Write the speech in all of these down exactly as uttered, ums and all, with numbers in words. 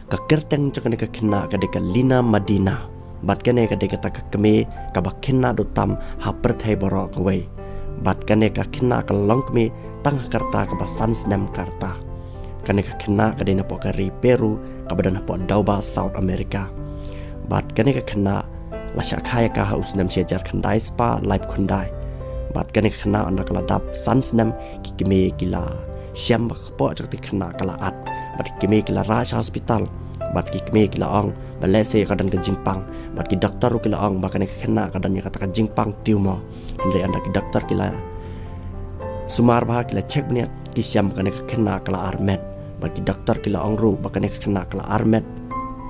Ka kyrteng jong kane ka khynnah ka dei ka Lina Madina. Bad kane ka dei kata ka kmie kaba khynnah duh tam ha pyrthei baroh kawei. Bad kane ka khynnah ka long kmie tang ha ka rta kaba san snem ka rta. Kane ka khynnah ka dei napoh ka ri Peru kaba don hapoh dewbah South America. Bad kane ka khynnah la shah kha ïa ka ha u snem shi hajar khyndai spah laiphew khyndai. Bad kane ka khynnah ynda ka la dap san snem, ki kmie ki la shem ba ka kpoh jong kata ka khynnah ka la at. Bad ki kmie ki la rah sha hospital. Bad ki kmie ki la ong ba lehse ka don ka jingpang. Bad ki doktor ruh ki la ong ba kane ka khynnah ka don ïa kata ka jingpang tumor. Hynrei ynda ki doktor ki la sumar bha, ki la check bniah, ki shem ba kane ka khynnah ka la armet. Bad ki doktor ki la ong ruh ba kane ka khynnah ka la armet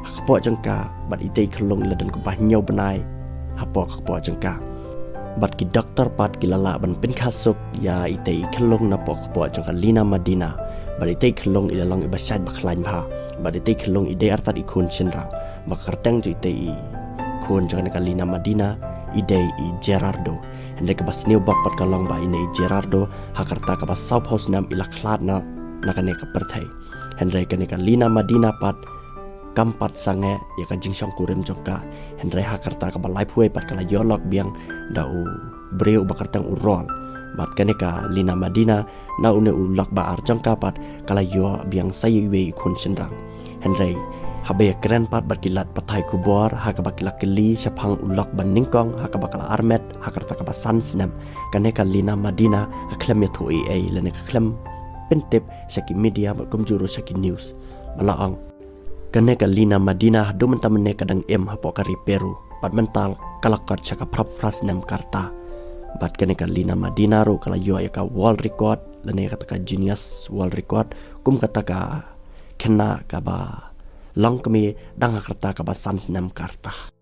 ha ka kpoh jong ka, bad itei i khyllung i la don kumba hynñiew bnai hapoh ka kpoh jong ka. Bad ki doktor pat ki la lah ban pynkha suk ïa itei i khyllung napoh ka kpoh jong ka Lina Madina. Bad itei i khyllung i la long iba shait ba khlaiñ bha. Bad itei i khyllung i dei artat i khun shynrang. Ba ka kyrteng jong itei i khun jong kane ka Lina Madina i dei i Gerardo. Hynrei kaba sniew bok pat ka long ba ine i Gerardo ha ka rta kaba sawphew snem i la khlad noh na kane ka pyrthei. Hynrei kane ka Lina Madina pat kam pat sangeh ïa ka jingshongkurim jong ka. Hynrei ha ka rta kaba laiphew wei pat ka la ïoh lok biang da u briew uba kyrteng u Rol. Bad kane ka Lina Madina, na une u lok ba ar jong ka pat ka la ïoh biang sa iwei i khun shynrang. Hynrei haba ïakren pat bad ki lad pathai khubor, ha kaba ki la kylli shaphang u lok ba nyngkong ha kaba ka la armet ha ka rta kaba san snem, kane ka Lina Madina ka khlem ïathuh ei ei lane ka khlem pyntip sha ki media bad kumjuh ruh sha ki news. Ba la ong, kane ka Lina Madina haduh mynta mynne ka dang im hapoh ka ri Peru, bad mynta ka la kot sha ka phra phra snem ka rta. Bad kane ka Lina Madina ruh ka la ïoh ïa ka world record lane kata ka Guinness World Record kum kata ka khynnah kaba long kmie tang ha ka rta kaba san snem ka rta.